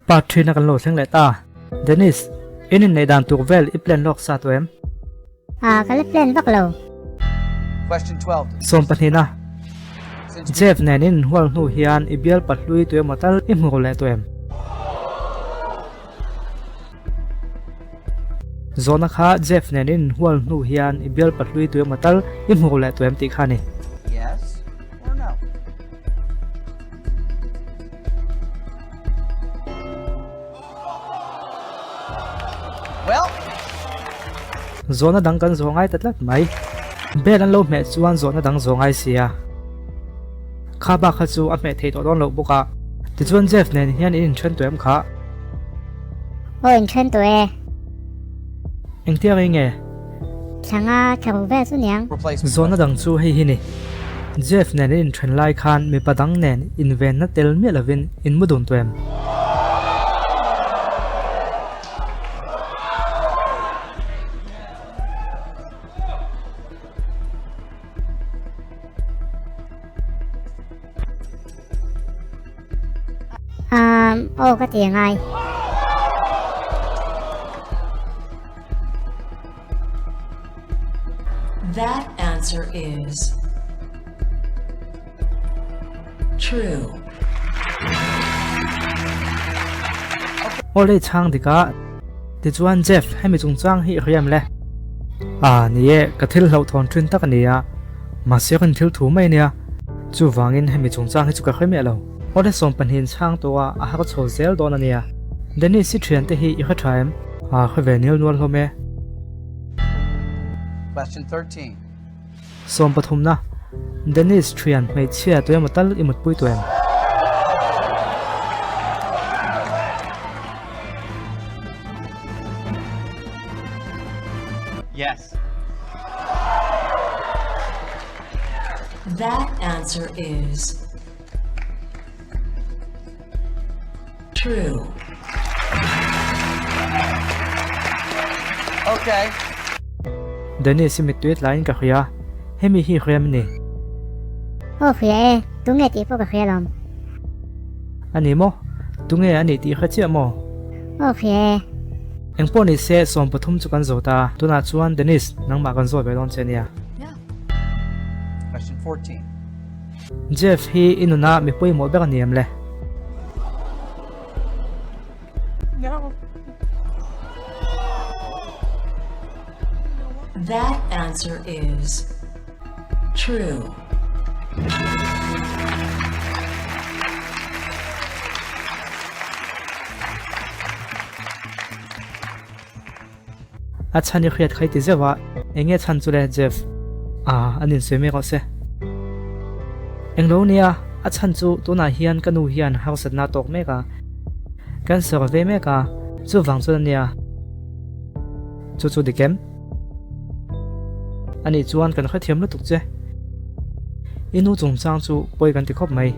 Part ṭhina kan lo thleng leh ta. Dennis, in inneih dan tuk vel i plan lawk sa tawh em? Ah, ka la plan vak lo. Question 12. Sawmpahnihna, Jeff nen in inhual hnu hian i bial pahlui tuemaw tal i hmu leh tawh em? Zawhna kha Jeff nen in inhual hnu hian i bial pahlui tuemaw tal i hmu leh tawh em tih kha a ni. Yes or no? Well. Zawhna dang kan zawh ngai ta tlat mai. Bell an lo hmeh chuan zawhna dang zawh ngai sia. Kha bak kha chu a hmeh thei tawh dawn loh bawk a. Tichuan Jeff nen hian in inthen tawh em kha? Aw inthen tawh e. Engtia rei nge? Thlanga thla ruk vel chu niang. Zawhna dang chu hei hi ni. Jeff nen in inthen lai khan mipa dang nen invenna tel miah lovin in mu dun tawh em? Um, aw ka ti angai. That answer is true. Aw lei chhang dik a, tichuan Jeff hemi chungchang hi i hria em le? Ah, ni e, ka thil hlauhthawn thin tak a ni a, mahse ka inthil thu mai a nia, chuvangin hemi chungchang hi chu ka hre miah lo. Aw le 12 in chhang tawh a, a har chho zel dawn a nia. Dennis i thiante hi i hre tha em? Ah, hre ve nil nual hlawm e. Question 13. Sawmpathumna, Dennis thian hmeichhia tuemaw tal i mutpui tawh em? Yes. That answer is true. Okay. Dennis i mittui tlaiin ka hria, hemi hi hria em ni? Aw hria e, tunge tih pawh ka hria lawm. A ni maw? Tunge a nih tih hre chiah maw? Aw hria e. Engpawh ni se 13 chu kan zawt a, tunah chuan Dennis nangmah kan zawt ve dawn che nia. Question 14. Jeff hi i nunah mi pawimawh ber a ni em le? No. That answer is true. A chhan i hriat kha i ti zeuh a, eng nge chhan chu le Jeff? Ah, an insawi mek rawh se. Englo nia, a chhan chu tunah hian ka nu hian harsatna a tawk mek a, cancer a vei mek a, chuvang chuan a nia. Chu chu dik em? Anih chuan kan hrethiam lutuk che. I nu chungchang chu pawi kan ti khawp mai.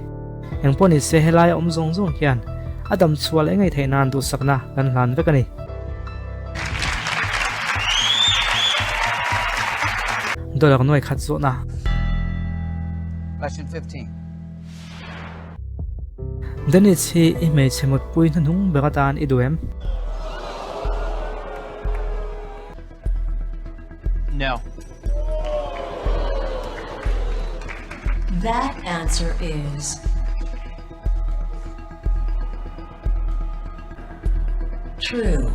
Engpawh ni se helai a awm zawng zawng hian a dam chhuah leh ngei theih nan duhsakna kan hlan vek a ni. Dollar nuai khat zawhna. Question 15. Dennis hi i hmeichhe mutpui hnuhnung ber atan i duh em? No. That answer is true.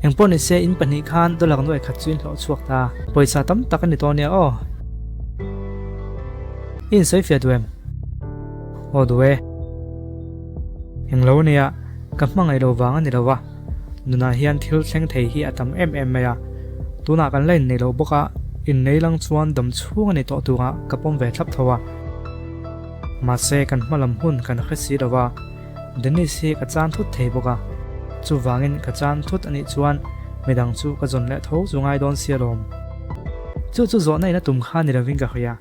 Engpawh ni se in pahnih khan dollar nuai khat chu in hlawh chhuak ta. Pawisa tam tak a ni tawh nia aw. I insawi fiah duh em? Aw duh e. Englo nia, ka hmangaih lo vang a ni lo va, nunah hian thil thleng thei hi a tam em em mai a, tunah kan la innei lo bawk a, innei lang chuan dam chhung a ni tawh turah ka pawm ve thlap tho a. Mahse kan hma lam hun kan hre si lo va, Dennis hi ka chan thut thei bawk a, chuvangin ka chan thut a nih chuan midang chu ka zawn leh tho chu ngai dawn sia lawm. Chu chu zawhna in a tum kha ni lovin ka hria.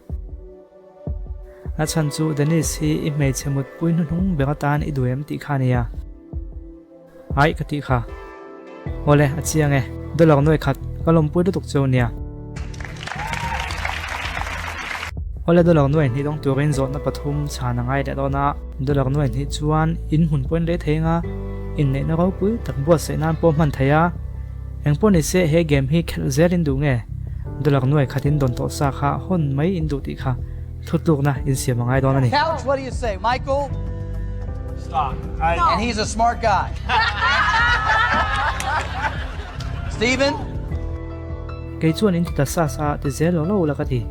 A chhan chu Dennis hi i hmeichhe mutpui hnuhnung ber atan i duh em tih kha a nia. Aih ka tih kha. Awle, a chiang e. Dollar nuai khat ka lawmpui lutuk chu nia. Awle dollar nuai hnih dawng turin zawhna pathum chhan a ngai leh dawn a, dollar nuai hnih chuan in hmun pawhin lei thei anga inneihna ropui tak buatsaih nan pawh hman thei a. Engpawh ni se he game hi khelh zel in duh nge? Dollar nuai khat in dawn tawh sa kha hawn mai in duh tih kha thutlukna in siam a ngai dawn a ni. Couch, what do you say? Michael? Stop. I, And he's a smart guy. Steven? Kei chuan in ti ta sa sa ti zel lo lo la ka ti.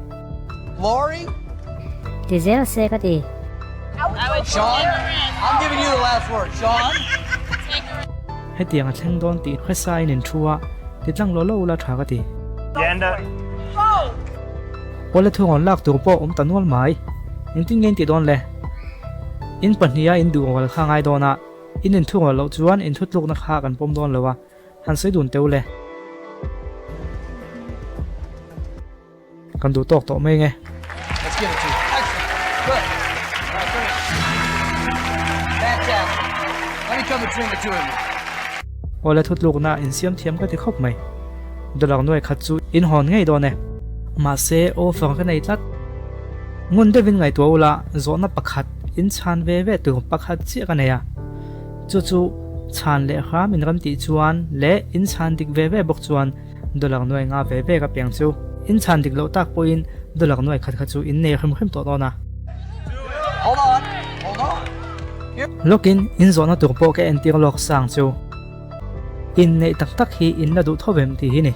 Lori? Ti zel se ka ti. Sean? I'm giving you the last word. Sean? Hetiang a thleng dawn tih hresain in thu a, ti tlang lo lo la tha ka ti. Pawle thungawn lak tur pawh awm ta nual mai. Engtin nge in tih dawn le? In pahniha in duh rual kha ngai dawn a, in inthu rual loh chuan inthutlukna kha kan pawm dawn lo a, han sawi dun teu le. Kan duh tawk tawh mai nge. Awle thutlukna insiam thiam ka ti khawp mai. Dollar nuai khat chu in hawn ngei dawn e. Mahse offer ka nei tlat. Ngun deuhin ngaihtuah ula zawhna pakhat in chhan ve ve tur pakhat chiah ka nei a. Chu chu chhan leh hram in ram tih chuan leh in chhan dik ve ve bawk chuan Dollar nuai nga ve ve ka piang chu. In chhan dik loh tak pawhin dollar nuai khat kha chu in nei hrim hrim tawh dawn a. Lawkin in zawhna tur pawh ka entir lawk sang chu. In neih tak tak hi in la duh tho vem tih hi ni.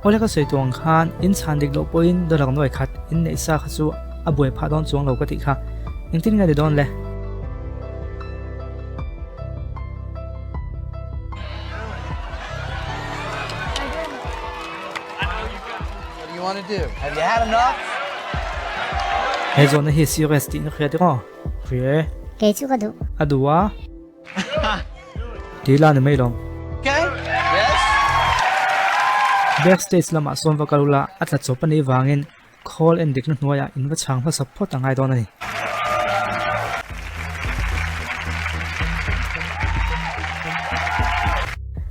Awle ka sawi tuang khan in chhan dik loh pawhin dollar nuai khat in neih sa kha chu a buai phah dawn chuang lo ka tih kha. Engtin nge ni dawn le? He zawhna hi serious tih na hria tiraw? Hria e. Kei chu ka duh. A duh a. Tih la ni mai lawm. Backstage lamah sawn va kal ula a tla chawp a nih vangin Khawl en dikna hnuaiah in va chhang hmasa phawt a ngai dawn a ni.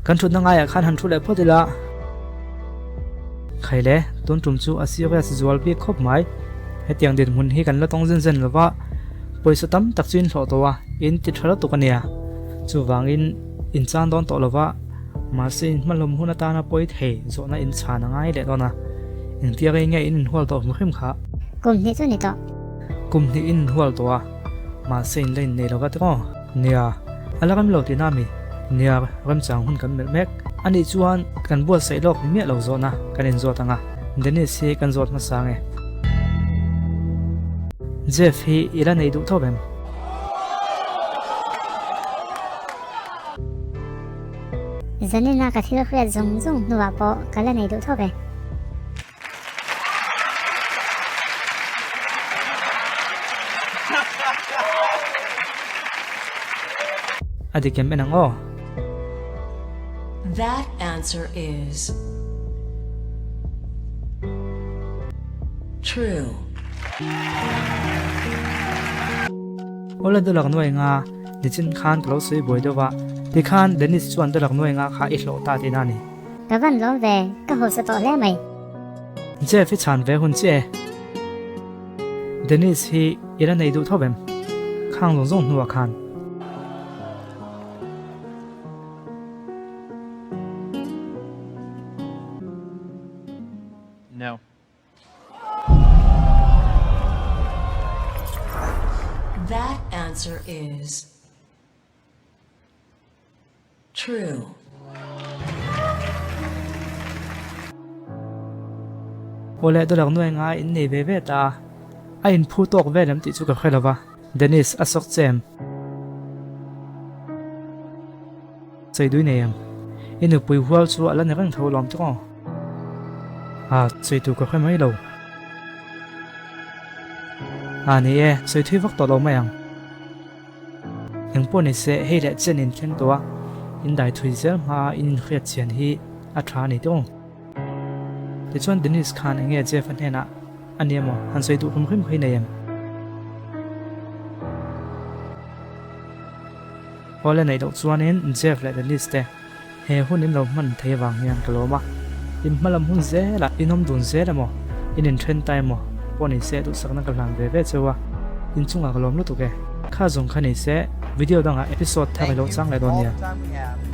Kan thutna ngaiah khan han thu leh phawt ila. Khaile, tun tum chu a serious zual bik khawp mai. Hetiang dinhmun hi kan la tawng zen zen lova, pawisa tam tak chu in hlawh tawh a, in ti tha lutuk a nia. Chuvangin in chan dawn tawh lova. Mahse in hmahlawm hun atana pawi thei zawhna in chhan a ngai leh dawn a, engtia rei nge in inhual tawh hmu hrim kha? Kum hnih chu ni tawh. Kum hnih in inhual tawh a, mahse in la innei lo va tiraw? Nia, a la rem lo tihna mi? Nia, remchang hun kan melh mek. Anih chuan kan buatsaih lawk ni miah lo zawhna kan inzawt ang a, Dennis hi kan zawt hmasa nge? Jeff hi i la nei duh tho em? Zanina ka thil hriat zawng zawng hnuah pawh ka la nei duh thawk e. A dik em en ang aw. That answer is true. Awle dawlak nuai nga. Nichin khan ka lo sawi buai deuh a, tikhan Dennis chuan dollar nuai nga kha i hlawh ta tihna a ni. Ka van lawm ve, ka hausa tawh hle mai. Jeff i chhan ve hun chiah e. Dennis hi i la nei duh tho em? Khang zawng zawng hnuah khan. No. That answer is true. Awle dollar nuai nga in nei ve ve ta a, a inphu tawk vel em tih chu ka hre lo va, Dennis a sawk che em? Saidui nei em? I nupui hual chu a la ni reng tho lawm tawng aw. A, sawi tur ka hre mai lo. A ni e, sawi thui vak tawh lo mai ang. Engpawh ni se, hei leh chen in thleng tawh a, in dai thui zel hmaa in inhriat chian hi a tha a ni tawng. Tichuan Dennis khan eng nge Jeff-a hnenah a ni emaw han sawi duh hrim hrim kha i nei em? Awle neih loh chuanin Jeff leh Denise te he hun in lo hman thei avang hian ka lawm a, in hmalam hun zelah in awm dun zel emaw? In inthen ta emaw pawh ni se duhsakna ka hlan ve ve cheu a, inchungah ka lawm lutuk e. Kha zawng kha ni se video dangah episode thar i Thank lo you chang leh for dawn all nia. the time we have.